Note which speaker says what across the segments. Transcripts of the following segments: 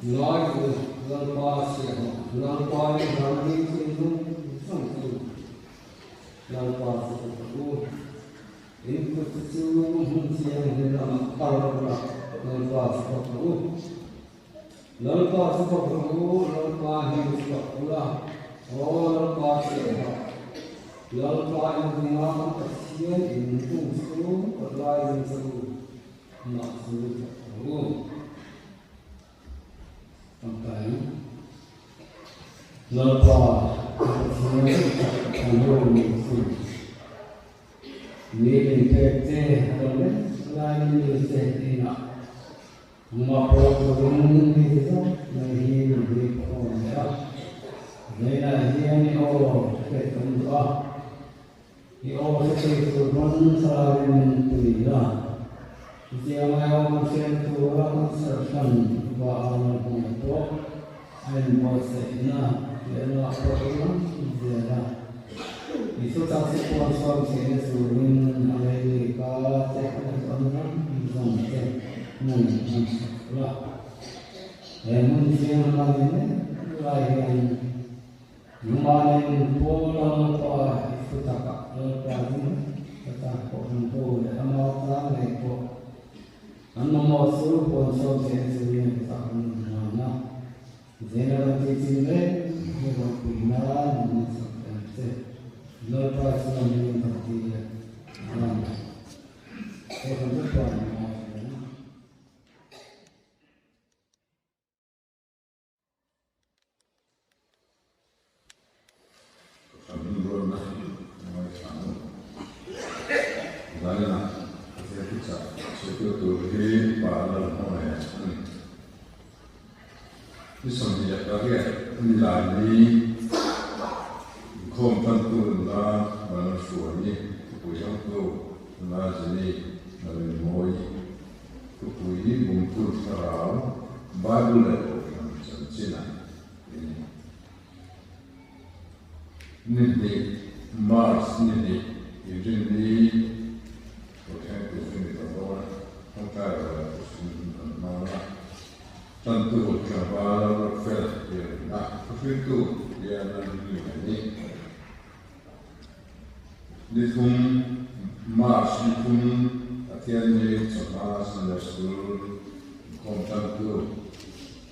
Speaker 1: Ngai u, Lalpa chhiahhlawh, Lalpa i ralring thinlung zawng chu Lalpa chu ka fak u. In kut chu hmun thianghlim lamah phar ula, Lalpa chu fak u. Lalpa chu fak rawh u, Lalpa hming chu fak ula, Aw Lalpa chhiahhlawh, Lalpa inringa kan Pathian in hung chu kawtlai ding che u, mah chu fak rawh u. Lalpa Pathian kan ho ni chu ni min pek che a lo lek lai ni che inah nungah pawh turin mi ti zawk mai hi min hlui khawm leh a, vawiinah hian i aw hriat kan duh a, I aw hre thei tur pawn thlalaiin min pui la. Chutiang ai aw kan hriat tura kan serhhran va a lo hmangaih pawh a inbuatsaihna piahna pawh i lam zel a. I thutak chu puan chhuak theihna turin a lei lui ka te a chuan ram zawng te hmun an chhak la. He hmun thianghlim a ni mek lai hian Numanin Paul Lalpa i thu takah Lalpa ding ka tan pawh an ho leh a mau tan ngei pawh an mamawh chu puan chhuak zel turin ka tak an inhlan a. Zela kan tih chin reng hi ropui nan min chak ang che. Lalpa chuan min kan ti leh Amen. He kan Lalpa in ngai hle.
Speaker 2: Kohhran rinrualna a ngaithla ang. Zaninah Pathian thuchah sawitu tur hi Pa Lalhmawia a ni. Ni 28 a ni lai ni inkhawm tantu nula Vanlalhruaii, thupui hangtu nula Jenny Lalengmawii, Thupui bumtu thlarau Bible leh Kohhran chanchinah in ni hnih March ni hnih inrinni lo thleng tur hi ni tawh dawn a, tawngtai rawh leh thuhrin hun kan hmang a, tantu tlangval Ruatfel bialna thuhriltu hian a ring a ni. Ni thum March ni thum Pathianni chawhma Sunday School inkhawm tantu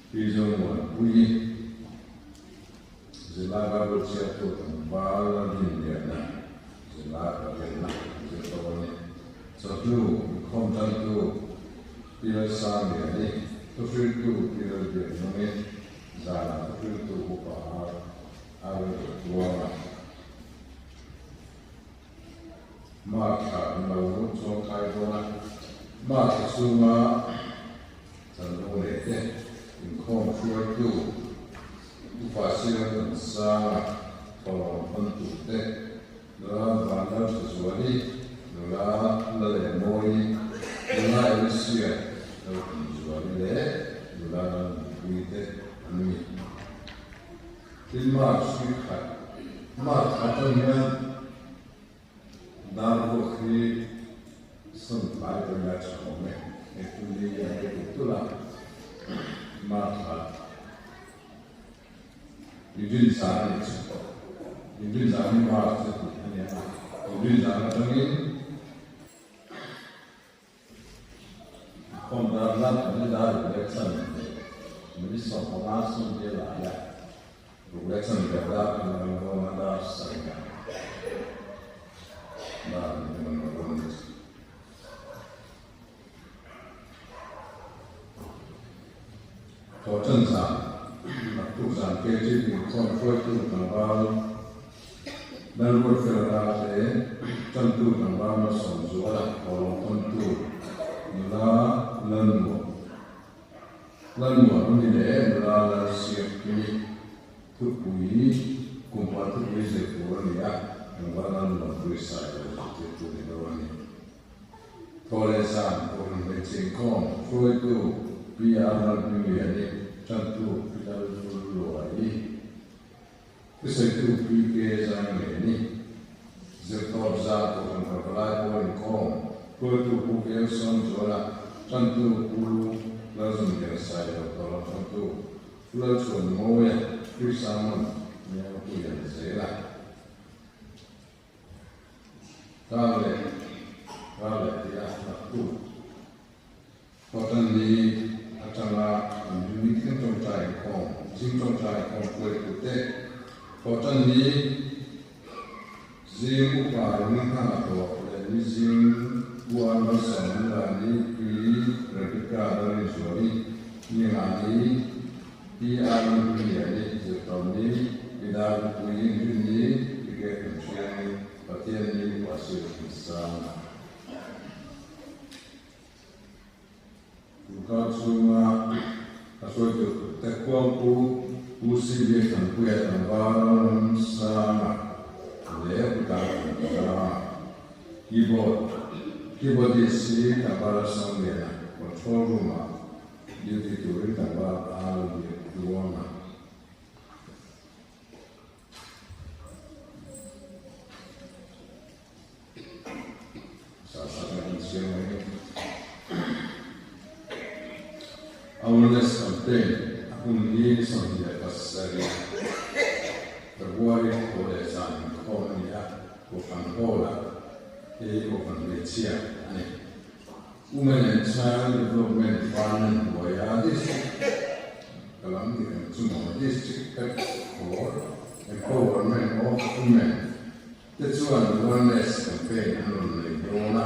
Speaker 2: Pi Zomuanpuii zirlai Bible chhiartu tlangval Rinliana zirlai pariatna zir tawh a ni. Chawhnu inkhawm tantu Pi Lalsangliani, thuhriltu Pi Lalbiaknungi, zanah thuhriltu Upa A rawn rawn tuang a, Mark thla an lo chuang kai dawn a, Mark thla chhunga chanvo leh te inkhawm hruaitu Upa Siram Thansanga thawlawm hawntu te, nula Vanlal Thazuali, nula Lalehmawii, nula Elisia Lalthanzuali leh nula Lalnunpuii te an ni. Tin March ni khat, March thla atang hian dar ruak hi sawn tlai pawhin a tha awm e, April ni a rei tulh tulh a, March thla Inrin zan a ni chhun tawh. Inrin zan hi March ni hnih a ni a, Inrin zan atangin Khawm dar zat kan ni dar ruk leh chan leh minute 15 sum te lai a, ruk leh chan ber dar kan la reng dawn a, dar sarih ah dar ruk te kan la dawn a ni. Thawhṭan zan, naktuk zan KTP inkhawm hruaitu tlangval Lalruatfela Rate, ṭantu tlangval Malsawmzuala Kawlawng tawntu nula Lalmuah Lalmuah Runi leh nula Lalsiakpui Thupui Kumpuan thupui zir tur a ni a, tlangval Lalmuah Pui Sailo zirtirtu ni lo a ni. Thawhleh zan Kohhran Hmeichhe Inkhawm hruaitu Pi R Lalhmingliani, ṭantu Pi Lalvulluaii, thusawitu Pi K Zaingliani, Zirtawp zan Kohhran Parpalai Pawl Inkhawm hruaitu Pu Kelson Zuala, ṭantu Pu Lalzunlian Sailo Tawlawng ṭantu. Pu Lalchhuanmawia, Pre-Sermon, Miangpuia ni zel a. Kar leh kar leh tih a naktuk Patan ni atanga an ring thleng tawngtai inkhawm, zing tawngtai inkhawm hruaitute Patan ni zing upa ring hna tawh leh ni zing puan malsawm la ni Pi Rebecca Lalrinzuali ni nga ni Pi Arun Hliani Zirtawm ni Pi Darpui Rin ni Pi Kekun Hriangi Pathian ni Upa Sir Thansanga. Tunkar chhunga a hruaitu te khuangpu Pu CB Thanpuia tlangval Ramsanga leh Pu Tlangthangzanga, Keyboard, Keyboardist hi tlangval Lalsangliana, Control Room-ah duty turin tlangval Lalbiakduama. Awareness campaign a hun hi ni 27 February thaw leh zan inkhawm a ni a, Kohhran Hall-ah hei Kohhran hmeichhia a ni. Women and Child Development Department hnuaia District ka lam dik ang chu maw District Head for Empowerment of Women te chuan Awareness Campaign an rawn nei dawn a,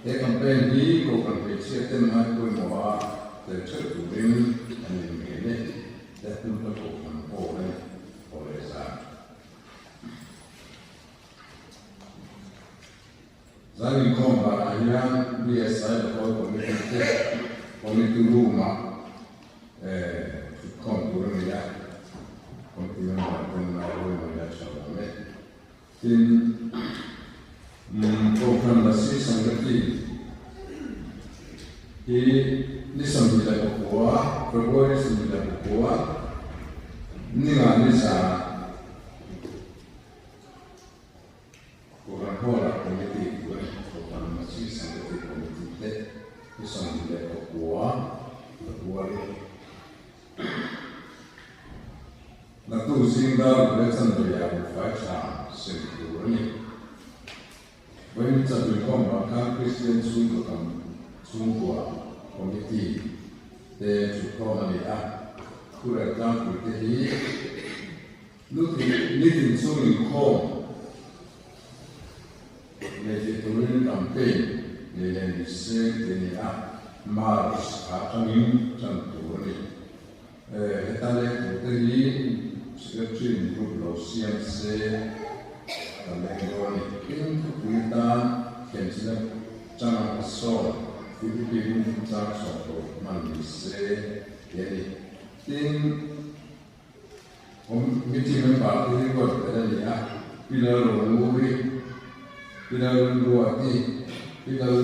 Speaker 2: he campaign hi Kohhran hmeichhia ten ngai pawimawh a tel theuh turin an inngen e, he hun hla Kohhran Hall a ni, Haw leh zan. Zan inkhawm banah hian BSI Local Committee te Committee Room-ah thutkhawm tur a ni a, Committee member ten ngai pawimawh a tha awm e. Tin, Kohhran Lasi Sangati hi ni 29, February 29, ninga ni zan Kohhran Hall-ah Committee tur a ni. Kohhran Lasi Sangati Committee te ni 29, February. Naktuk zing dar ruk leh chanve ah buhfai tha sem tur a ni. Vawiin chanve khawm vang khan Kristian chhungkaw tam chhungkua committee te thutkhawm a ni a, thurel tlangpui te hi nitin chhung inkhawm nei thei turin campaign nei leh ni se tih a ni a, March thla atangin tan tur a ni. Heta leng turte hi Secretary in group lo siam se ka leng dawn a ni. Tin, thupui atan thiamchina changa hmasawn Philippi hmun chang sawm tur hman ni se tih a ni. Tin, Committee member te hi ruat tel a ni a, Pi Lalronguri, Pi Lalruati, Pi Lal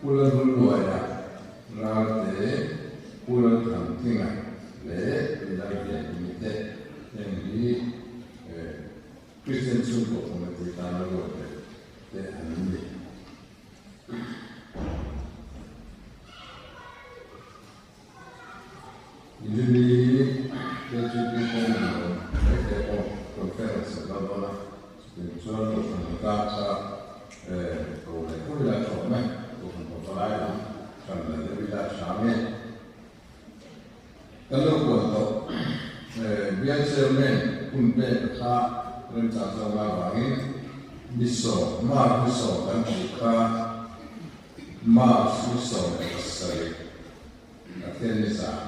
Speaker 2: Pu Lalhulluaia, Ralte, Pu Lalthantlinga leh Pi Lallianhmi te heng hi Kristian chhungkaw committee tana ruat tel te an ni. Inrini hi KGP pawhin lo mai te pawh conference a kal dawn a, chutiang chuan Kohhran hna kha ko leh tho ila tha awm e, Kohhran pawh palai lam hran la deuh ila tha nge. Kan lo kuan tawh Bial Chairman hun pek kha remchang zawk avangin ni sawm, March ni sawm kan tih kha March ni 17 Pathian ni zan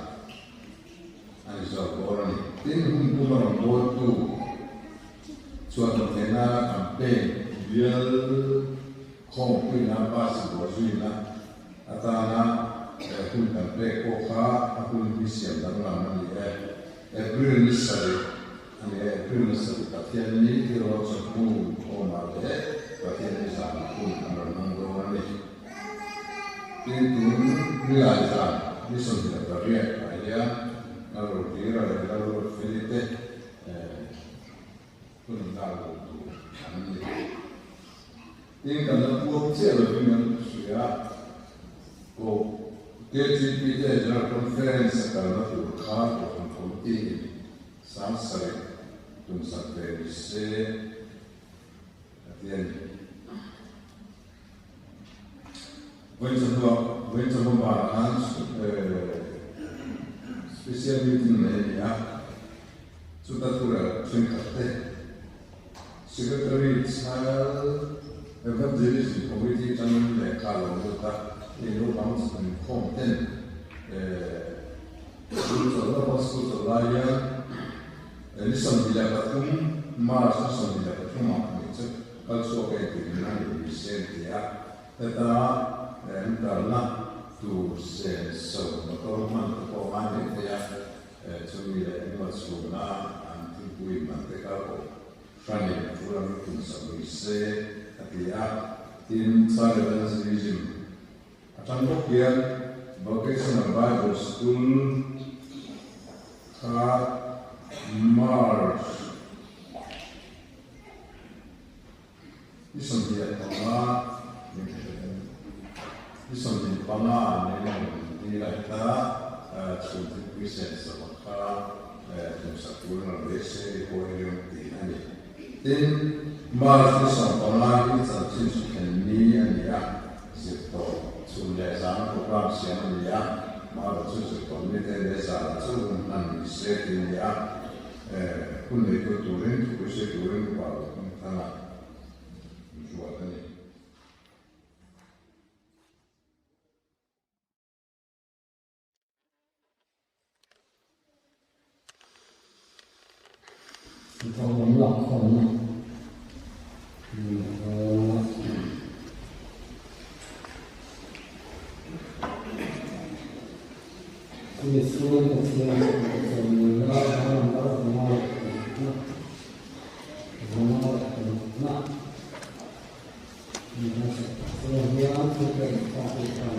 Speaker 2: a ni zawk dawn a ni. Tin, hun pum a rawn bawltu chuan rawn theih nana campaign bial khawmpuina bus bawhzuina atana hun kan pek pawh kha a hun hi siam danglam a ni e. April ni sarih a ni e. April ni sarih Pathian ni tiraw chawhnu khawmah leh Pathian ni zanah hun an rawn hmang dawn a ni. Tin, tun nilai zan ni 28 ah hian Lalruatira leh Lalruatfeli te hun lak luh tur an ni. Tin, kan la puak chiah lovin an hria a, ko KTP te General Conference a kalna tur kha Kohhran ko. Sangsarih tumsak ve ni se a ti a ni. Vawiin chawhnuah, vawiin chawhnu banah khan special meeting nei a ni a, chuta thurel thenkhat te Secretary Child Evangelism Committee atangin lehkha a lo lut a, hei naupang inkhawm ten school chawlh naupang school chawlh lai hian ni 23, March ni 23 ah nih chu kal chhuak a inti a ni ni se an ti a, heta an kalna tur senso motor hman te pawh a ngai mai thei a, chumi leh engemaw chhuna an thingpui man te kal awm hranin a tul angin tum sak ni se a ti a, tin Child Evangelism atang bawk hian Vocational Bible School kha March Ni 25 ni 25 an nei lo ni lai ta chhun thingpui sen sava kha tumsak turin rawn ve se ni pawh hi rem tih a ni. Tin, March ni 15 hi chanchin chu thlen ni a ni a, zirtawp chhun leh zana program siam a ni a, mahro chu zirtawp ni te leh zana chu hun hman ni se tih a ni a. Hun neitu turin thupui sawi turin upa lo hming thang a ruat a ni.
Speaker 1: Thawhlawm lakkhawmna Chumi chhung Pathian chu a number 506 506na Chuan hian thupek thawhpui khan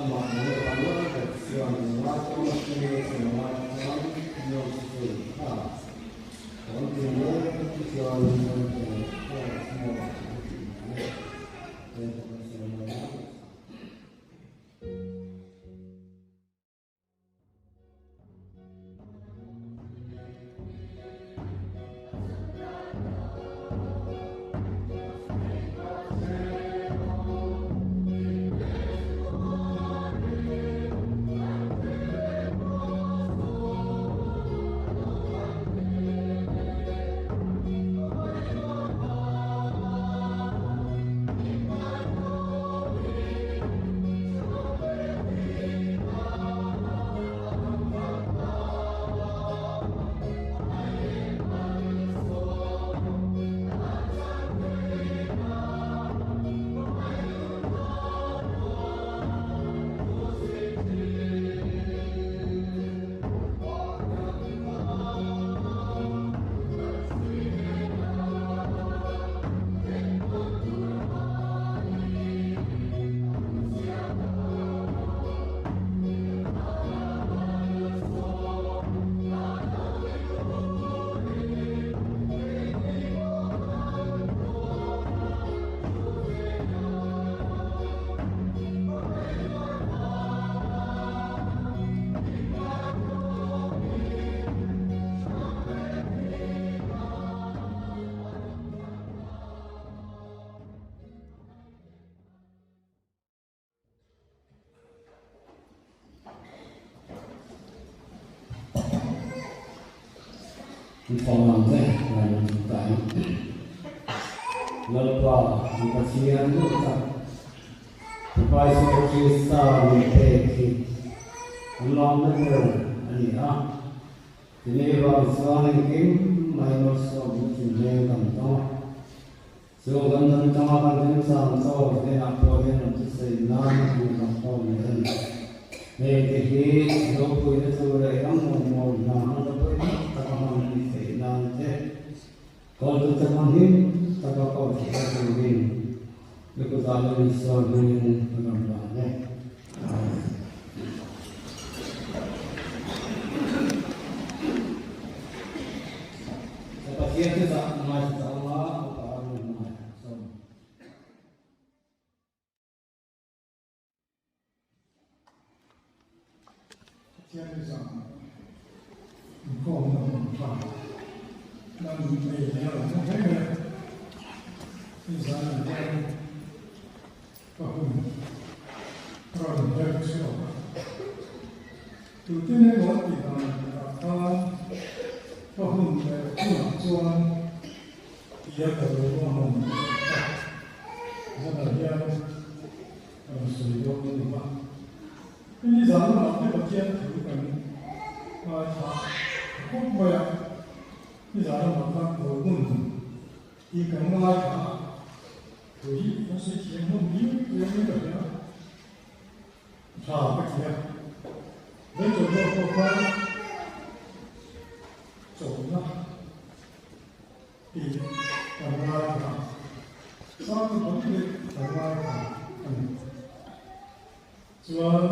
Speaker 1: Amah nung vang ber chuan ngai tawng a hring a ngai chuan nuam chu a Kan ti mek chuan Lalpa i Pathian duh tak Fapa Isua Krista min pek hi kan lawmna ber a ni a. Tinei vang chuan engkim mai malsawmna thinleng kan tawng a. Chu kan dam tanga kan remchang chaw hnenah pawh hian rawn thusawi nan a hmuh tak ho leh a ni. Hei te hi ropuina chu leh ram mawhmawh hna hmasa pawimawh taka hman a ni theih nan te, kawltute hmang him taka ko theihna turin i kutah lo insawi hmangin ka rawn dah e. Amen. Ka Pathian chu zah ngaithla ta anga upa a rawn ngaithla sawm.
Speaker 3: Pathian zan inkhawmna hmun tha nan nei leh a lo hmu hle mai a, hei zanah hian ka hun rawn her chhuak a, tute emaw tih dan takah khan ka hun leh hunah chuan tia ka lo ruahman a, zanah hian ka rawn sawi dawn a ni va. Hemi zan lamah te Pathian thu kan ngaithla ta khawp mai a, nizan lamah khan Kawlhmun hi kan ngaithla a, thu hi kan sawi thiam hlawm viau viau ka hria a, tha ka ti a, Rachel zawk pawh khan chawlhna tih kan ngaithla a, sang tam leh kan ngaithla a ni. Chuan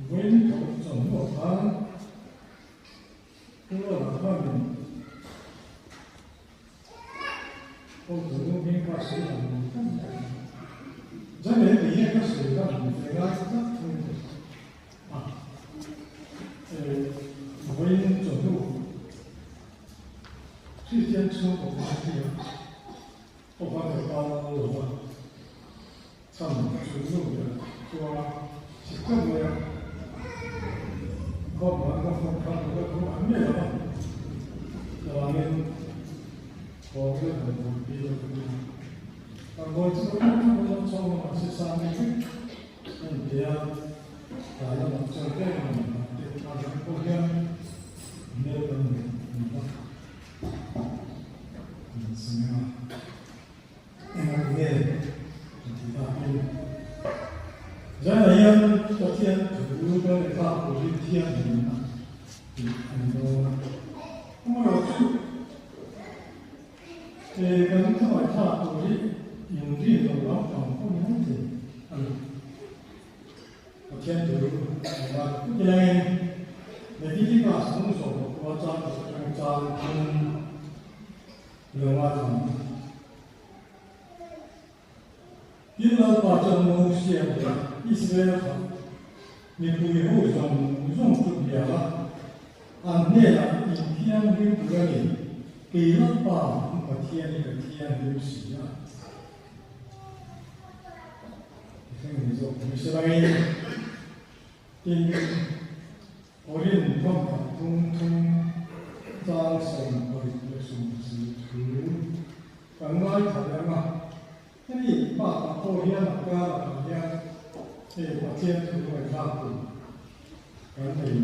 Speaker 3: vawiin thawh chawhnu ah khan Pu Ruala khanin Hotu hming kha sawi dan ni tak tak a ni. Zane ti hian ka sawi dan ni ve ngai tlat thung a. Vawiin chawhnu Kristian chhungkaw party-ah Pawha ka kal lo va, chhan chu nu ber chuan chik tlat mai a, khawm an ka phone kha ka la thu an ngei lo va, chuvangin thawng leh han buaipi lo ka ti a, damdawi chu ka pawm thlap a, chhawng lamah sisa mai vek a inti a, tlai lamah chuan tlem a rawn dah te a zang pawh hian hmel kan nei a ni va. Zanah hian Pathian thu kan leh thlak tur hi thianghlimna tih a ni dawn a. Amaherawhchu, kan thuhmai thlak tur hi inrin lo lampang pawh ni mai thei a ni. Pathian thu a ni a. Chutiangin Leviticus hnung sawm khua chang atang chang thum lo a thang. Tin Lalpa chuan Mosia leh Israel kha mipui ho zawng zawng chu bia a, an hnenah inthianghlim tur a ni, kei Lalpa an Pathian hi ka thianghlim si a. Thleng ni zawk ni se langin tin Korin thawmhnaw tung thum chang 77 thu kan ngaithla leh ang a. Hemi bakah pawh hian a karah hian hei Pathian thu ngaihthlak tur kan nei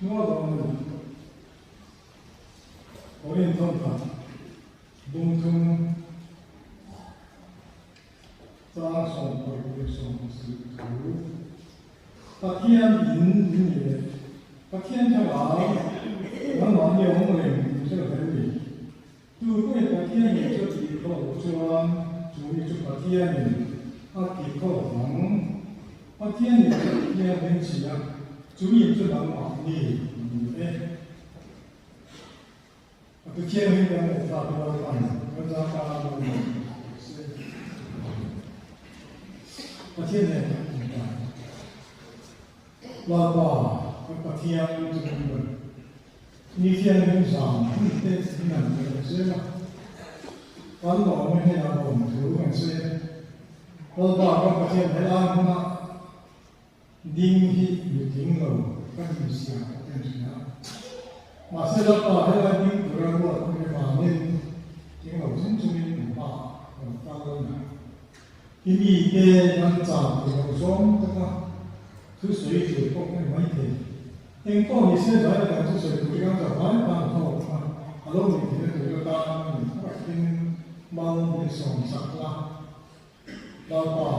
Speaker 3: nual dawn a ni. Korin thawmhnaw bung thum Chang 27 thu, Pathian in in ni leh Pathian thlarau nangmahni a awm reng tih hre lo ni. Tu pawhin Pathian in chu a tih khawh loh chuan chu mi chu Pathian in a tih khawh vang. Pathian in chu Pathian hming chhia, chu in chu nangmahni ni e. A Pathian hi kan ngaihthlak rual khan kan zangkar a lo ni tih se. Pathian nen kan intan. Lalpa kan Pathian chu kan ber. Ni thianghlim zan hun te min han pe leh zel a. Kan lawm e hnenah lawm thu kan sawi e. Lalpa kan Pathian helai hmunah Ding hi nutling lo ka nih zia ka en thin a, mahse Lalpa helai ding tura ruat ka ni vangin tling lo chung chungin an pa a rawn kal a ni. I mite an chau thei lo zawng taka thusawi tur pawh ka ni maithei. Eng pawh ni se zai laka thusawi tur hi kan za vai tan hlawk a, a lo nih theihna tur ka tan a ni thakin mal min sawmsak la. Lalpa,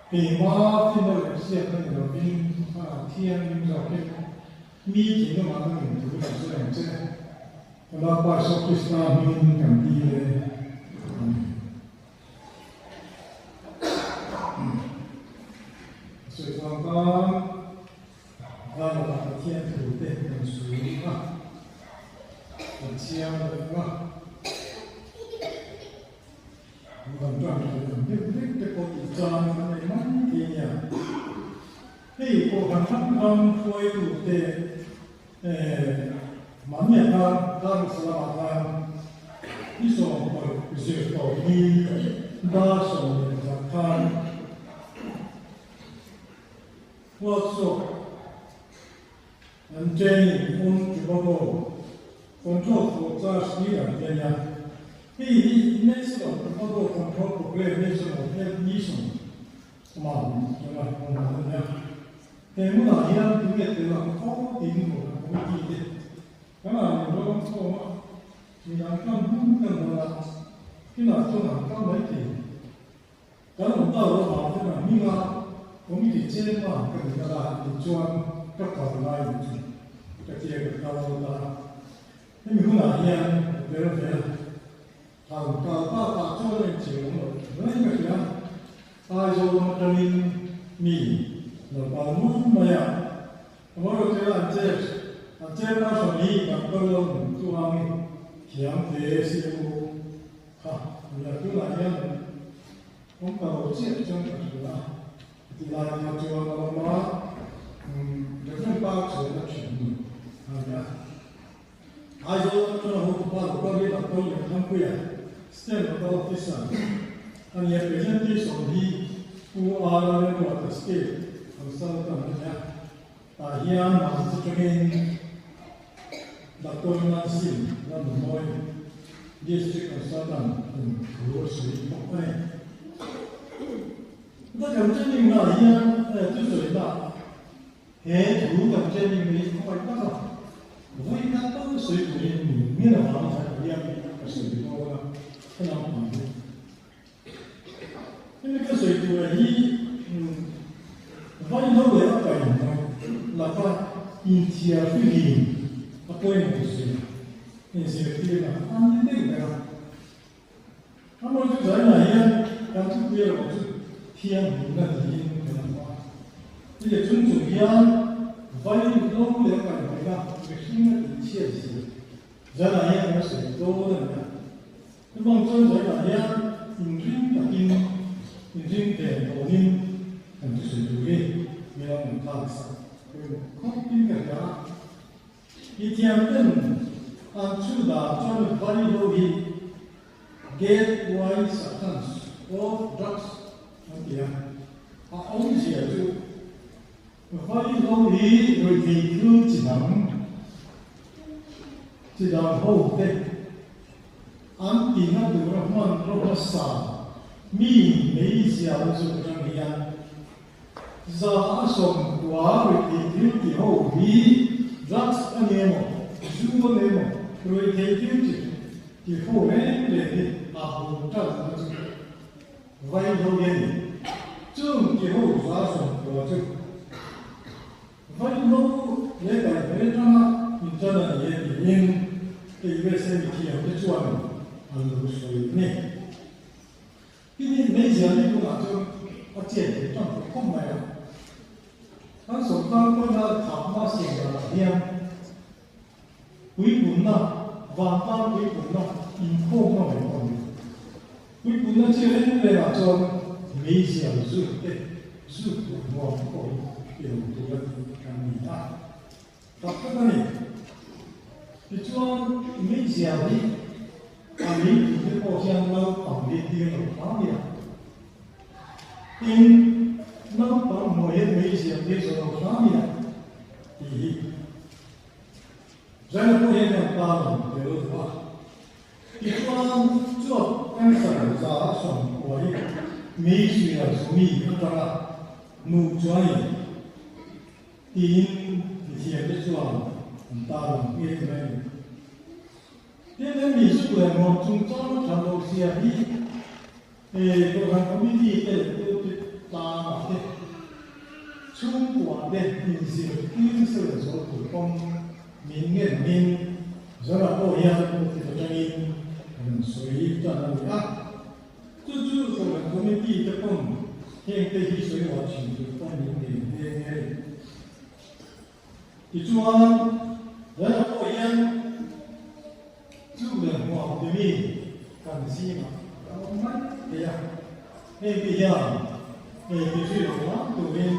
Speaker 3: keimah finna leh hriatna ni lovin a thianghlim zawkin mi thinlungah ka nun thu ka sawi ang che. Ka Lalpa Isua Krista hmingin kan ti e. Amen. A sawi chuan khan Lalpa Pathian thu te kan sawi a, kan chhiar leh ang a. Kan tan thei ang deuh deuh te pawh tih chang kan nei mai thei nia. Hei Hei Kohhran hrang hrang hruaitute mahnia khan Dar es Salaam-ah khan ni 10 zir tawh hi dar 11 khan workshop an training on tobacco control for church leader te a nia. Hei hi National Tobacco Control Programme National Health Mission Amah chunga awm dan a nia. He hmunah hian tunge tel ang tho tiin Kohhran Committee te kan ah min rawng khawm a, midang kan hmun kan hman a, kinah chuan an kal mai thei. Kan awm ta lo avang chuan a hminga Committee chairman ka ni a tih chuan ka kal lai ni chu ka tia ka kal ta a. Hemi hunah hian ka tel ve a. Han kal tak ah chuan a inchhir awm lo reng ka hria. Aizawl lam atangin mi lo kal nuam mai a, Amaherawhchu an chair an chair person hi kan kal lo chuang i thiam hle si u kha nia tunah hian awm ta lo chiah chuan ka hria a ti lai kha chuan a awm a, Reverend pa chuan a thin a nia. Aizawl atanga ho tupa lo kal hi Doctor Lianthangpuia, State Nodal Officer a ni a, presentation hi Pu R Remruata State Consultant a ni a, tah hian mahni chu tangin Doctor Nancy Ramnumawi, District Consultant in thu a sawi bawk a ni. Heta kan training naah hian thusawi nah He thu kan training mai hi khawngaih tak a, vawi khat tal sawi turin min ngen avangin khan hian ka sawi dawn a, ka naupang hi. Hemi ka sawi tura hi vaihlo leh a kaihhnawih laka inthiar fihlim a pawimawh zia inzirtirna a ni deuh ber a. Amaw chu zainah hian kan thupui erawh chu thianghlimna niin kan hmu a. Heti chung chung hian vai lo leh kaihhnawihna mihring a tihchhiat zia zainah hian kan sawi dawn a ni a. Chuvang chuan zainah hian inring takin, inring ven tawnin kan thusawi tur hi mi lo ngaihthlak sak pawimawh khawpin ka hria a. I thiamten an chu dan chuan vai ho hi gateway substance of drugs an ti a, a awmzia chu vai ho hi ruihtheih thil chi dang chi dang ho te an tihna tura hmanraw hmasa mi meizia an zuk atang hian 190 ruihtheih thil ti ho hi drugs a ni emaw, zu a ni emaw, ruihtheih thil chi ti ho reng reng hi a bul tan na chu vai ho hi a ni. Chung ti ho 90 chu vai ho leh kaihhnawih atanga intan a ni e tiin USA mithiam te chuan an lo sawi a ni. Tin, meizial ni tunah chuan a chet ve tan tawh khawp mai a. Kan sawrkar pawina thahna siam danah hian puipunna, vantlang puipunna inkhawmna mai pawh a ni. Puipunna chi reng rengah chuan meizial zut te, zut tur nuam pawh hi pe lo tura tih kan ni a. Tak tak a ni. Tichuan, meizial hi a leitute pawh hian naupang hi tir lo hram ila. Tin, naupang hmuh hian meizial hi zawh lo hram ila tih hi Zaina pawh hian kan ta lo tel duh a. Tichuan, chuap cancer 90 hi meizial zumi atanga hmuh chuan in Tiin mithiamte chuan an tarlang nghe mai a ni. Tin, hemi zuk leh hmuam chungchang a that loh zia hi he Kohhran Committee te leh pulpit tlangah te, chhungkua te inzirtir nasa leh zual tur pawm min ngen angin Zara pawh hian pulpit atangin a rawn sawi tan a ni a. Chu chu Kohhran Committee te pawn hengte hi sawi uar thin tur pawn min nei nghe nghe a ni. Tichuan, Lala pawh hian chu leh hmuam timi kan zingah a awm mai thei a, hengte hian hei ti zui lo hram turin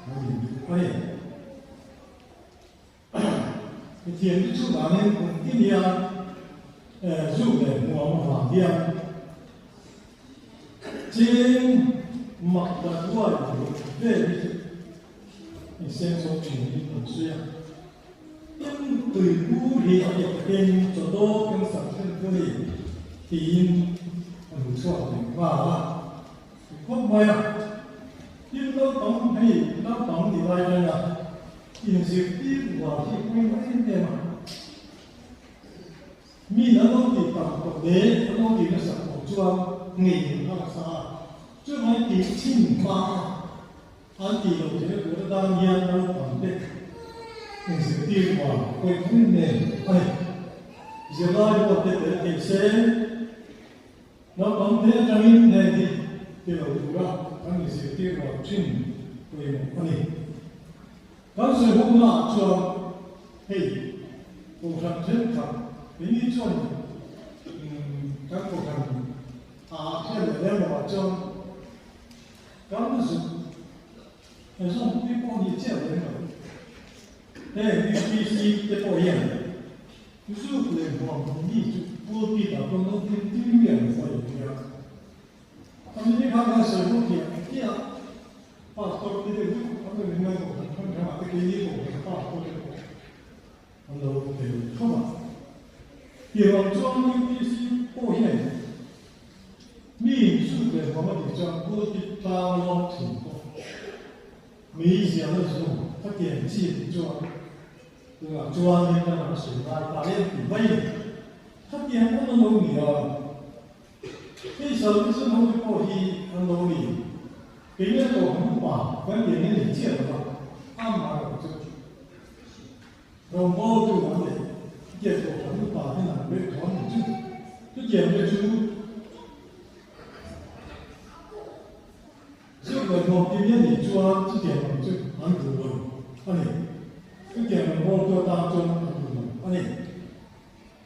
Speaker 3: an induh a ni. a ni. Mithiam te chu danin kum tin hian zu leh hmuam avang hian ching mak dan ruai ruk vel hi chu inseng zawk thin hi an sawi a. Tin, tui bur hi a biak takin chawdaw cancer thlen thu a ni tiin a hmu chhuak leh nghal a. Ti khawp mai a, tin naupang hei naupang ni lai atanga inzirtir uar hi pawimawh em em a. Min an lo tih tam tawh leh an lo tih nasa tawh chuan ngei an harsa a, chuvang tih chhin hma a an tih loh theihna tur atan hian naupang te inzirtir uar pawimawh em em a ni. Zirlai ruat te tel thei se. Naupang te atangin heng hi ti lo tura kan inzirtir rual thin pawimawh a ni. Kan sawi hawknaah chuan hei Kohhran thenkhat keini chuan kan Kohhran ah hian leh lem lovah chuan kan zuk zawm pui pawh ni chiah lem lo. Heng UPC te pawh hian Zuk leh hmuam mi chu pulpit ah pawn lo tin tir miah lo a inti a. Ami ni khan kan sawi bawk hiah hiah pastor te deuh deuh an lo in ngaihtuah hran hran hran a te keini pawh hian pastor te pawh an lo tel thawm a. Tirh chuan UPC pawh hian mi in zuk leh hmuam a tih chuan pulpit tlang a lawm thin pawh meizial a zu a tiang chi a tih chuan Tunah chuan in lam a sawi ngai ta em tih mai a ni. Khatiang pawn an lo ni a, hei salvation ho te pawh hi an lo ni. Kei nge tawh han upa kan tih ang hian ni chiah lo va, amah erawh chu rawngbawltu an leh chutiang tawh han upa ten an reh tawh a ni chu. Chutiang te chu Zuk leh hlawm ti miah nih chuan chutiang lam chu an duh lo a ni. Chutiang lam bawltu atan chuan an duh lo a ni.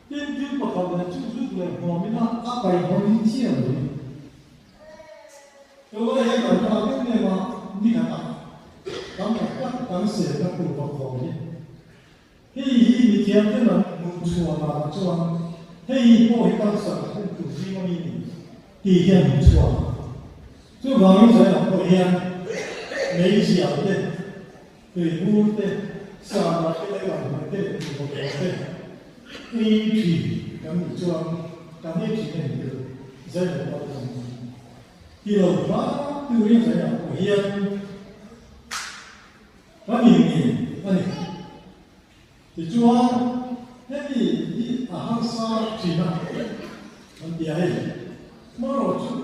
Speaker 3: Tin, thil pakhat leh chu zuk leh hlawmin a a kaihhawnin chiah lo ni. Tunlai hian kan ta em em a, ni khatah tam tak tak kan selna tur pakhaw hi. Hei hi mithiam te lam hmuh chhuah danah chuan hei hi pawh hi cancer thlen tur zing ami ni tih hian hmuh chhuah a. Chuvangin Zainab pawh hian meizial te, tuibur te, sana te leh ramhnuai te leh tuibawk te ei thin kan nih chuan kan ei thin a ni tel Zainab pawh a ti. Ti lo hram turin Zainab pawh hian Ka ni ni a ni. Tichuan, hemi hi a harsa thin a, an ti a hei. Hmarawh chu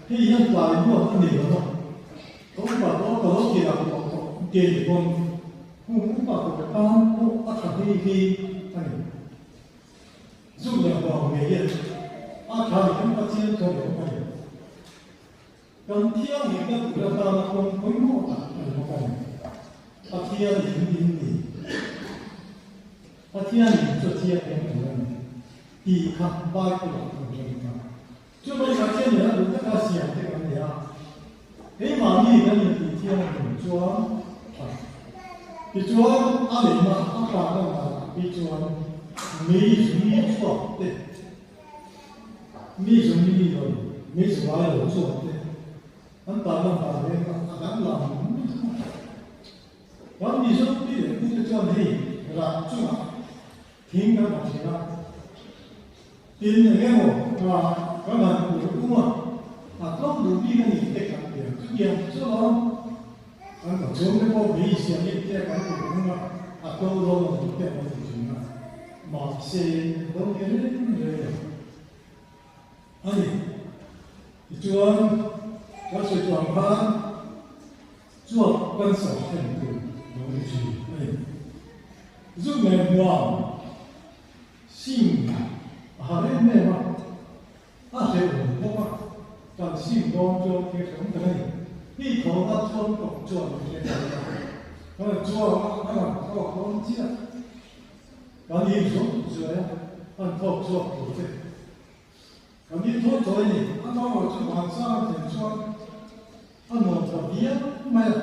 Speaker 3: hei hian tlai muat a nei lo va, ka upa tawh ka lo ti rak tawh tawh an ti a ni pawn, hung upa tawh tan pawh a tha hei hi a ni. Zuk leh vang ngei hian a tha ni kan Pathian thaw leh awm a ni. Kan thianghlimna tur atana kawng pawimawh tak a ni bawk a ni. Pathian in in ni. Pathian in chu a thianghlim tur a ni tih kha Bible ah kan hre bawk a. Chuvang Pathian in a duh taka siam te kan ni a, keimahni kan intih thianghlim chuan tha. Tichuan a lehna a pa lan danah phei chuan mei zum chhuak te, Mi zum mi lo, mi zu ngai lo chuan te an tan lan dan reng a, a danglam lutuk a. Kan Mizo pi leh pu te chuan hei rah chungah thing kan ha thin a, tin eng emaw kan han ur um a, a tlawm duh bik a ni te kan ti ang. Chutiang chu lawm kan ka chhung te pawh mei siam in te kan ur um a, a tlo dawn lo tih te an ti thin a. Mahse, lo ni reng reng lo a ni. Tichuan, kan sawi chuang khan chuak cancer thlen tur lo ni thin a ni. Zuk leh hmuam sim a har em em a, a hrehawm bawk a, kan sim dawn chuan thil hrehawm tak a ni. Hei tho a chuan tawp chuan min hre thei a, kan chuak a, kan han thawk dawn chiah. Kan in zawng zuai a, an thawk chhuak tur che. Kan in thawi thawi a ni. A naurawh chu van sang a thlen chuan a nuam ta viau mai a.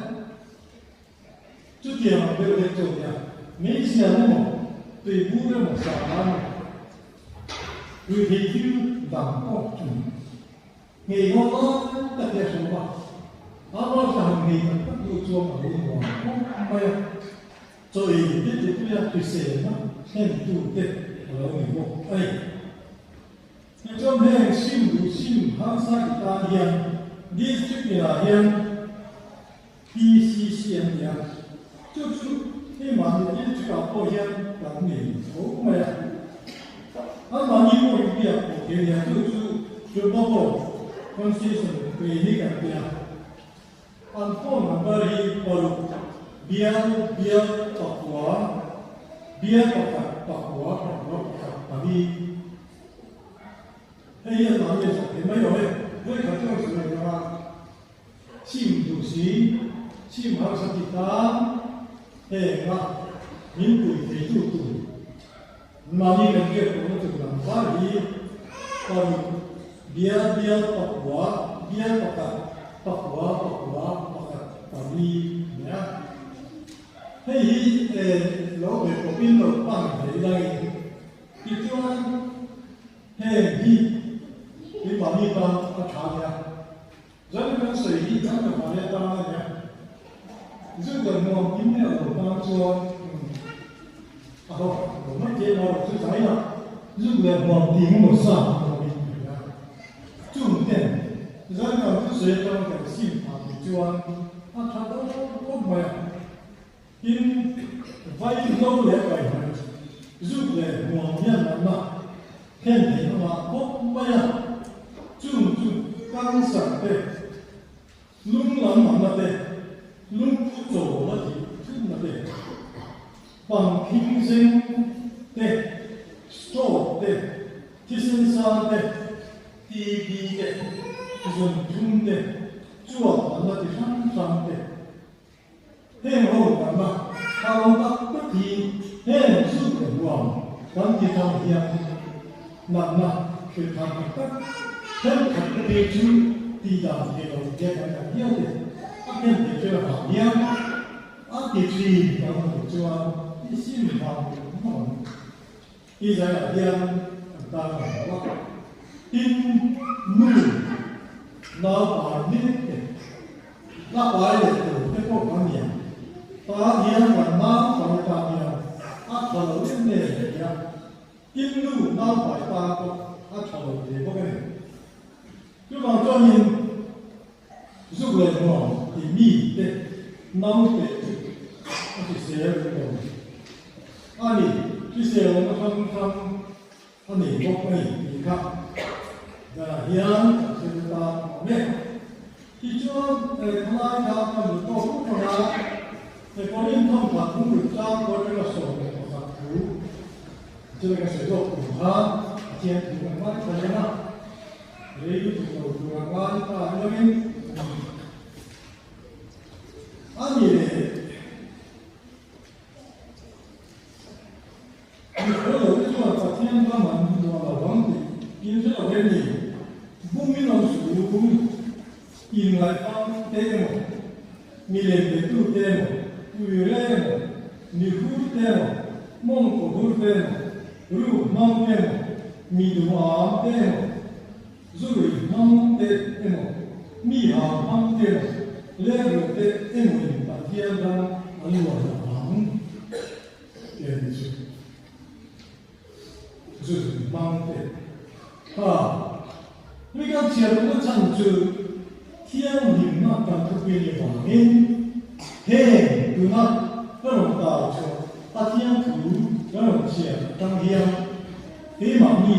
Speaker 3: Chutiang ang deuh deuh chu a nia. Meizial emaw, tuibur emaw, sahla emaw, ruihtheih thil dang pawh chu ngei ngaw lai tak hi a hrawm a. Abraham ngei tak tak duh chuan a lo nuam khawp mai a. Chaw ei te tihpuia hriselna thlentu te a lo ni bawk a ni. Tichuan heng sim duh sim harsa ti tan hian District inah hian PCC an ni a, chu chu hei mahni District ah pawh hian kan nei tho mai a. An mahni pawh hi biak pawh thei a ni a, chu chu Tobacco Concession Clinic an ti a. An phone number hi paruk bial bial pakua bial pakhat pakua pakua pakhat pali. Hei hi a tan leh sak thei mai lo e. Vawikhat chu an sawi leh ang a, chim duh si, chim harsa ti tan heng a min pui thei tu tur mahni kan biak tawhna tur number hi paruk bial bial pakua bial pakhat pakua pakua pakhat pali a ni a. Hei hi lo ve pawhin lo pan thei langin tichuan heng hi keimahni tan a tha a nia. Zan kan sawi hi kan ka hmai atan a nia. Zu kan nuam kim leh lo tan chuan a ho lo mai thei a, chu zaiah zu leh nuam ti emaw sa an awm in ka hria. Chung ten zan kan thusawi atang kan sim phah tih chuan a tha dawt dawt mai a. Tin, vai hlo leh kaihhnawih zuk leh hmuam hian natna thlen theih a ngah khawp mai a, chung chu cancer te, lung lam natna te, lungphu chaw la tih thutna te, pangkhing zeng te, stroke te, thisen sang te, TB te, zunthum te, chuap natna chi hrang hrang te. Heng ho karna thlarau tak tak hi heng zut leh huam kan ti tang hian natna hrilh thar tak tak thenkhat te phei chu tih dan thei lo te kan kan hial te a khen thei ṭel vang hian a ti ṭhin kan hmuh chuan i sim vang ngawt ang. Israel-ah hian an tan a lo a, tin nu naupai mek te, la pai leh tur te pawh kan ni ang. Tan hian kan naupai tan hian a tha lo em em a ni a, tin nu naupai tan pawh a tha lo ve bawk a ni. Chuvang chuanin zuk leh nuam ti mi te naute chu a hrisel reng lo a ni. Hrisel awmna hrang hrang a nei bawk a ni tih kha zanah hian kan hre ta awm e. Tichuan khalai kha kan duh tawk fur fur a, he Korin thawmkhat hung ruk tlang pawh atanga 11 thu chu ka sawi zawk tur khan Pathian thu kan ngaithla reng a. Rei lutuk lo tur a ngai ta hiangin a ni leh mi fel lo te chuan Pathian ram an luah lo vang tih in hre lo em ni? Bumin awm suh u, inngaihpang te emaw, mi lem betu te emaw, uire emaw, mi hur te emaw, mawngkaw hur te emaw, Ruk hmang emaw, mi duham te emaw, zurui hmang te emaw, mi hang hmang te emaw, lengruh te emawin Pathian ram an luah loh ang ti a ni chu. Zurui hmang te kha mi kan chhiar duhna chhan chu thianghlimna kan thupui ni vangin heng tuna ka rawn tar chhuah Pathian thu ka rawn chhiar atang hian keimahni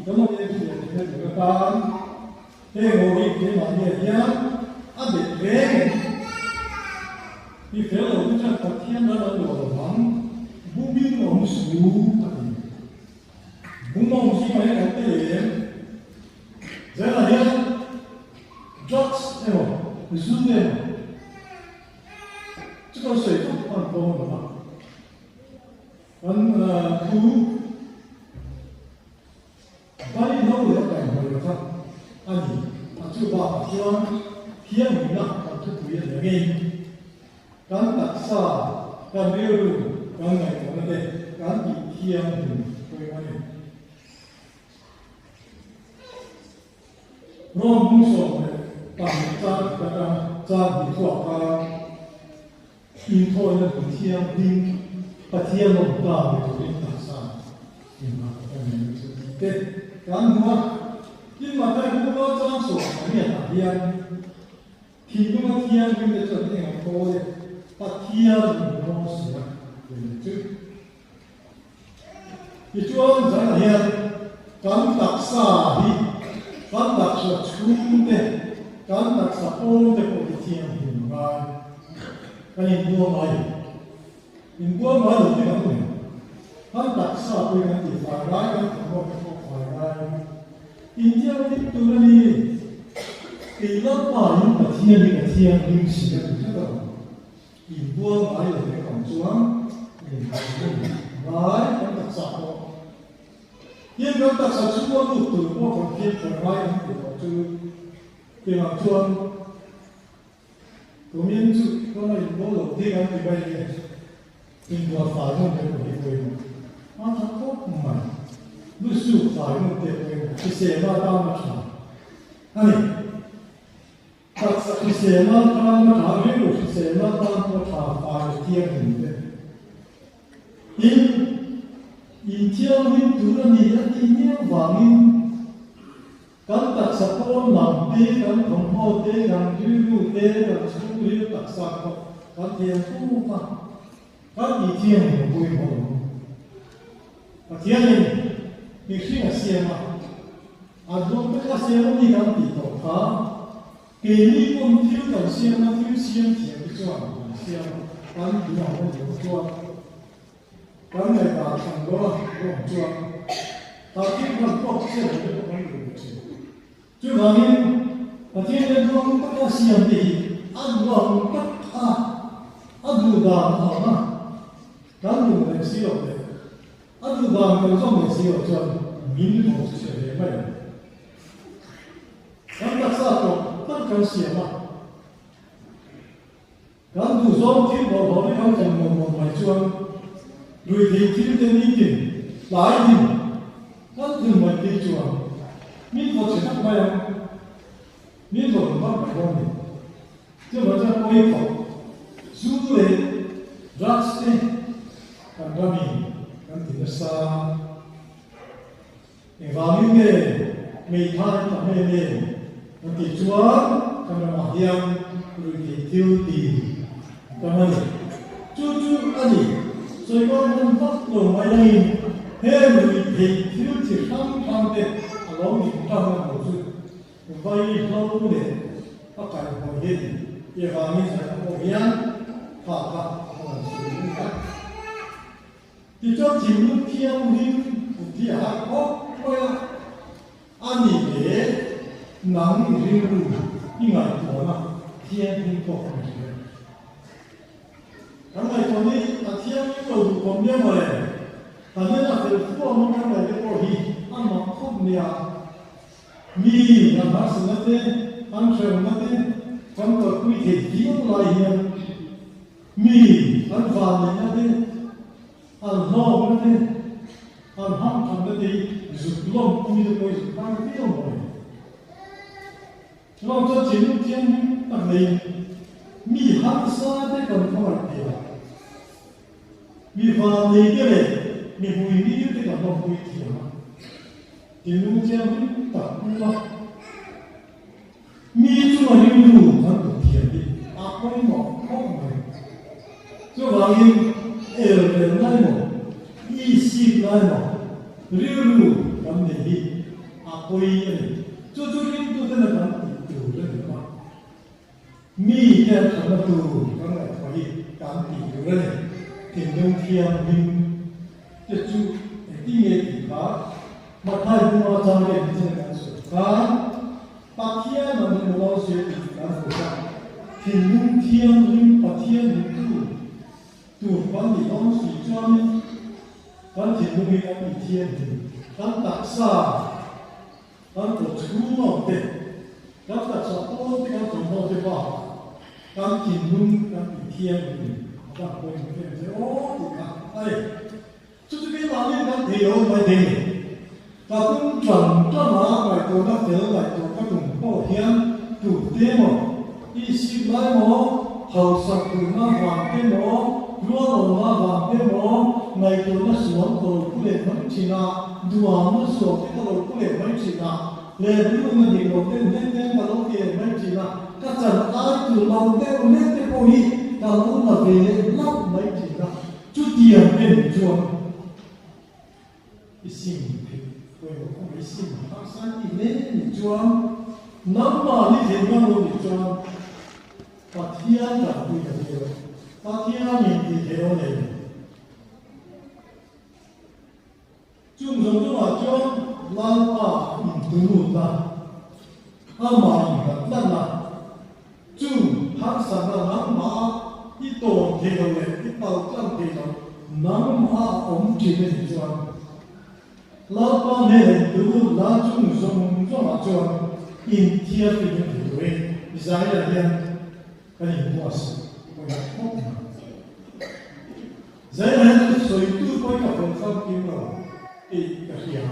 Speaker 3: ka lo enfiah theihna tur atan heng ho hi keimahniah hian a bet reng em? Mi fel lo te chuan Pathian ram an luah lo vang, bumin awm su a ti. Bum awm zingah hian kan tel em? Zelah hian drugs emaw zu emaw Chu kan sawi fak hman dawn lo va, kan thu vaihlo leh kaihhnawih lo kha a ni. A chu bakah chuan thianghlimna kan thupui a ni angin kan taksa. kan rilru kan ngaihtuahna te kan tih thianghlim pawimawh a ni. Rom hmung 12 chang khat atang chang hnih thuak a inthawina hmun thianghlim Pathian awm ta ni turin taksa inngah ka nei na chu tih te kan hmu a. Tin, Mathai hmung a chang 18 ah hian thinlunga thianghlim te chuan eng a kawl e, Pathian in hmu si a ti ni chu. Tichuan zanah hian kan taksa hi kan taksa chhung te, kan taksa pawn te pawh hi thianghlim a ngai. Kan inbual ngai lo. Inbual ngai lo te kan awm. Kan taksa pawh hi kan tihfai ngai, kan thawmhnaw te pawh fai ngai. Inthianghlim tur a ni. Kei Lalpa in Pathian hi ka thianghlim si a ti tlat a awm. Inbual ngai lo te kang chuan inhauhna ngai kan taksa pawh tin kan taksa chhunga lut tur pawh kan fimkhur ngai kan tih tawh chu tiang chuan kumin chu kan la inbual lo tih kan ti mai nge inbual fai hmun te pawh hi pawimawh a tha khawp mai lusuk fai hmun te pawimawh hrisel atan a tha a ni. Taksa hriselna tan a tha, rilru hriselna tan pawh tha fai leh thianghlim te. Tin, inthianghlim tur a ni a tih miau vangin kan taksa pawn lam te, kan thawmhnaw te, kan rilru te, kan chhungril taksa pawh kan thiam tawk a, kan tih thianghlim a pawimawh lo. Pathianin mihring a siam a. A duang te kha siam a ni kan tih tawh kha, keini pawn thil kan siam a, thil siam thiam te chuan kan siam a, kan duang a ni chuan kan ngaihdan hran lo a duang chuan kha thil khan puak chian lo te pawh kan duh ve thin. Chuvangin Pathian hian duang taka siam te hi a duang tak a, a duh dan ang a kan duh leh si loh leh A duh dan kan zawm leh si loh chuan min haw chu chhe ve mai ang. Kan taksa tawp tak kan siam a, kan duh zawng thil bawlhhlawh te kan tlem mawlh mawlh mai chuan ruihtheih thil te nitin tlai din kan thun mai phei chuan min haw chhe tak mai ang, min haw duh vak mai dawn ni. Chuvang chuan pawihkhawp, zu leh drugs te kan ramin kan ti nasa. Engvangin nge hmeithai an tam em em kan tih chuan kan ramah hian ruihtheih thil ti an tam a ni. Chu chu a ni, sawikawr hman vak lo mai langin heng ruihtheih thil chi hrang hrang te a lo inṭan a hmuh chu Vai hlo leh a kaihhmawih hi i vangin zan pawh hian kha kha a rawn sawi mek a. Tichuan thinlung thianghlim kut hi a harh khawp mai a, a ni leh nang i rilru i ngaihtuahna thianghlim tawk a ni hle. Kan ngaihtuah hi a thianghlim lo duh khawp nia mawle, kan en a fel fuam a kan ngaih te pawh hi a mak khawp nia. Mi an harsatna te, an hremna te kan kalpui theih viau lai hian mi an vanneihna te, an hlawkna te, an hamthamna te hi zuk lawmpui te pawh hi zuk har viau maw le. Chuvang chuan thinlung thianghlim tak neiin mi harsa te kan khawngaih thei a, mi vannei te leh mi hmuihmil te kan lawmpui thiam a. Thinlung thianghlim tak pu a, mi chunga rilru kan put thiam hi a pawimawh khawp mai. Chuvangin el rel lai maw, i sik lai maw, rilru kan neih hi a pawi a ni. Chu chu ringtuten a kan tih tur a ni lo a, mi te an thatna tur kan ngaihtuah hi kan tih tur a ni. Thinlung thianghlim te chu engtin nge tih kha Mathai bunga chang leh nichin a kan sawi khan Pathian an emaw lo sawi tih kan hmu kha thinlung thianghlim Pathian hmutu tur kan nih dawn si chuanin kan thinlung hi kan tithianghlim kan taksa kan kawt chhung awm te kan taksa pawn te kan thawmhnaw te bakah kan thinlung kan tithianghlim a. Van pawimawh em che aw tih kha a ni. Chu chu keimahni kan thei lo mai thei ni. Ka tum tan tan a, ngaihtuahna fel ngaihtuah ka tum pawh hian tute maw, isip lai maw, hausak duhna vang te maw, rualawmna vang te maw, ngaihtuahna sual ka lo pu leh mai thin a, duhamna sual te ka lo pu leh mai thin a, lehkhabu na dik lo deuh hlek te ka lo ti leh mai thin a, ka chan ai tur lo deuh hlek te pawh hi ka lo la ve leh hlauh mai thin a, chutiang te nih chuan i sim theih pawimawh kawng i sim harsa i ti hle nih chuan nangmahni theih ngam lo nih chuan Pathian tanpui ka ti lo, Pathianin tih theih aw nei lo. Chung zawng chungah chuan Lalpa intunut la, amah innghat tlat la, chung harsatna nangmah i tawn thei lo leh i paltlang thei lo nangmah a awm thin a nih chuan Lalpa hnenah intunut la, chung zawng zawngah chuan inthiarfin a ti turin Isaiah hian kan inbuatsaih pawimawh khawp mai. Zaina hian chu sawitu pawhin ka fel fam kim lo tih ka hria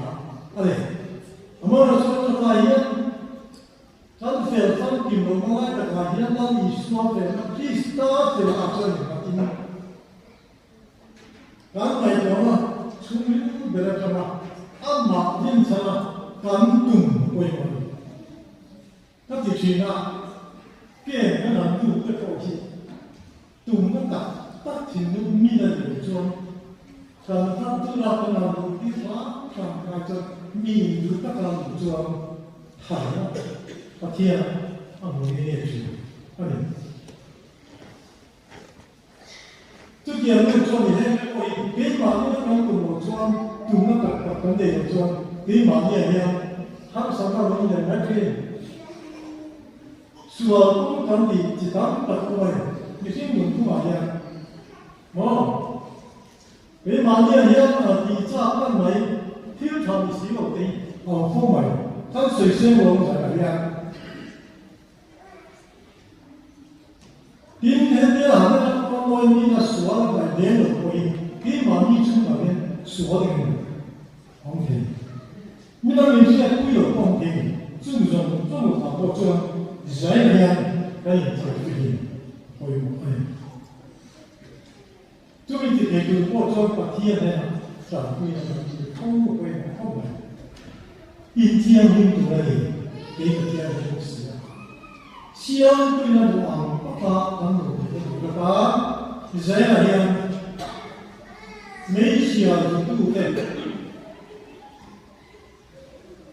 Speaker 3: a ni. Amaherawhchu chutah hian kan fel fam kim lohna lai takah hian Lal Isua felna Krista felna chuan innghatin kan ngaihtuahna chhungril ber atanga amah dinchhana kan tum pawimawh a ni. Ka ti thin a, ken ka dang tu te pawh hi tumna tak tak thinlung mi la ni lo chuan kan vat dur a, kan han duh tir hram hram kai chuan mi in duh tak a luh chuan thaina Pathian a hmu nge nge thin a ni. Chutiang deuh chuan i heng te pawh hi keimahni a kan tum loh chuan tumna tak tak kan nei loh chuan keimahniah hian harsatna rawn leh mai thin. Sual kawng kan tih chi tam tak awm a ni mihring nunphungah hian maw? Keimahniah hian a tih chak lan mai thil tha ni si lo te hi a awm fo mai. Kan sawiseng lo awm zanah hian. Tin, hetia han en a mawi mina sual a ngaih lem lo pawhin keimahni chhungah hian sual eng emaw a awm thei. Mina min hriatpui lo pawh a awm thei ni. Chung zawng zawng lakah pawh chuan Israel hian kan inthiarpui hi a pawimawh a ni. Chumi ti thei tur pawh chuan Pathian hnenah tanpui a kan tir tho a pawimawh khawp mai. Inthianghlim tur a ni, kei Pathian hi bawk si a. Siampuina duh ang taka kan nun theihna tur atan Israel-ah hian hmeichhia zutute,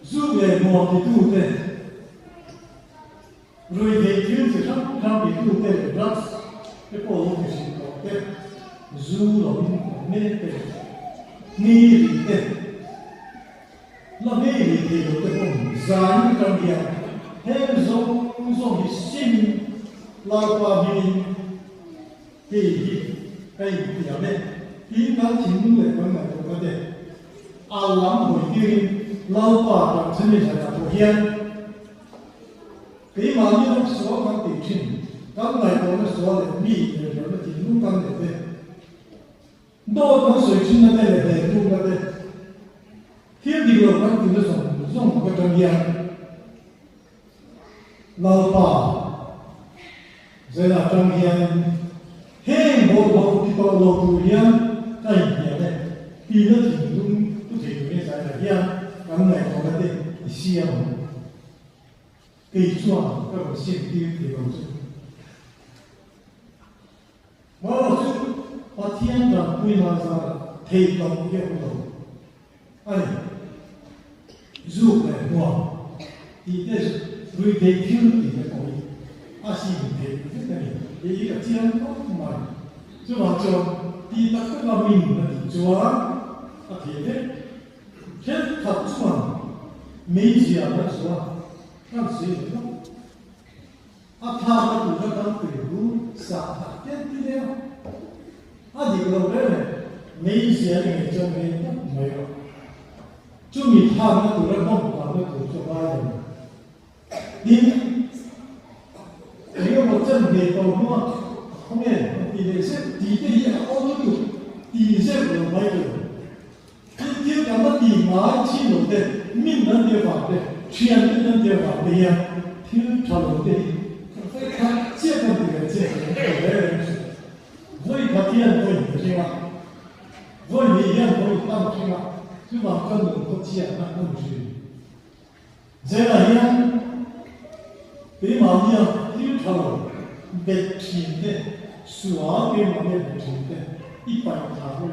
Speaker 3: zuk leh hmuam titute, Ruihtheih thil chi hrang hrang titute leh drugs te pawh lo ti hrilh tawh te, zu lo in tawh mek te leh ni rih te, la ngei rih thei lo te pawh zai atang hian heng zawng zawng hi simin Lalpa hmingin hei hi ka intiam e tiin kan thinlung leh kan ngaihtuahna te a lam hawi tirin Lalpa kan chhemi zanah pawh hian Keimahni ram sual kan tih thin, kan ngaihtuahna sual leh mi inrelna thinlung kan neih te, dawt kan sawi thinna te leh hlehlukna te, thil dik lo kan tihna zawng zawng ka tan hian Lalpa Zela atang hian heng bawlhhlawh ti tawh lo tur hian ka inhnial e tihna thinlung pu thei turin Zaina hian kan ngaihtuahna te i siam ang. Kei chuan ka rawn sim tir thei lo chu. Marawh chu Pathian tanpui hna zar thei loh hi a awm lo a ni. Zuk leh hmuam tih te rui theih thil tih te pawh hi a sim theih vek a ni. Hei hi ka chiang khawp mai. Chuvang chuan tih tak taka min a tih chuan a thei vek. Thenkhat chuan meizia kan zuah kan sawi leh lawk. A thlak a tura kan tui hu sah dah tial ti leh a. A dik lo reng reng, meizia ni ngei chuan ngei tak mai rawh. Chumi thlakna tura hlawm kalna tur chu a ngai lo. Tin, eng emaw chen ve tawh hnua khawnge an ti leh zeuh tih te hi a awm lutuk ti zeuh lo mai tur. Thil thil kan la ti ngai chin lo te, min nan tir vang te, thian min nan tir vang te hian thil tha lo te hi kan sawi khat chiah kan ti ve chiah lo ka ve reng thin. Vawi khat hian vawi hnih hring a, vawi hnih hian vawi tam hring a, chuvang chuan nun khaw chhiatna a ni thin. Zelah hian keimahnia thil tha lo bet thin te, sual keimahnia bet thin te i paih thla ru,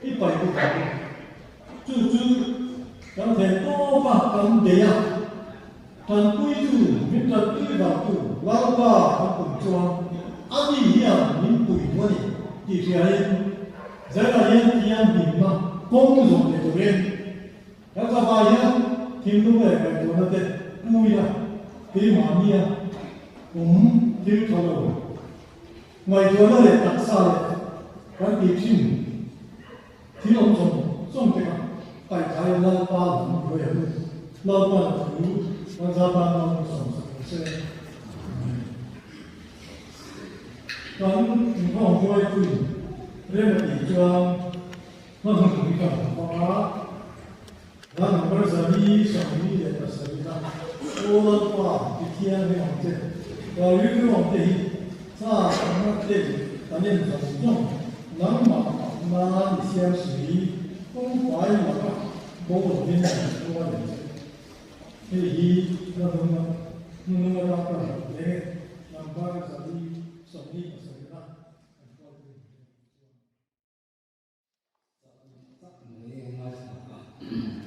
Speaker 3: i paih bu thla ru. Chu chu kan thei tawp a, kan bei a, tanpuitu, min tanpui vangtu Lalpa kan tum chuan ani hian min pui duh a ni tih hriain Zelah hian tiang hlimna kawng zawh leh turin Kan fapa hian thinlung leh ngaihtuahna te puia keimahnia awm thil tha lo, ngaihtuahna leh taksa leh kan tih thin thil awm zawng zawng te kha paihthai Lalpa lam hruai ang u. Lalpa'n thu kan zatan lam sawmsak ang se. Amen. Kan inkhawm hruaituin rem a tih chuan Hmanhmawh hi ka hmu bawk a, hla number 427 kha Aw Lalpa ti thiang hi ang che, ka rilru ang te hi cha na te kan en zawng zawng, nangmah nan i siam si, kawngfai laka bo lovin kan hruai ang che. Hei hi hla hnung atang ka hmuh hle, number 427 a kan hruaitu in hriat ang chuan.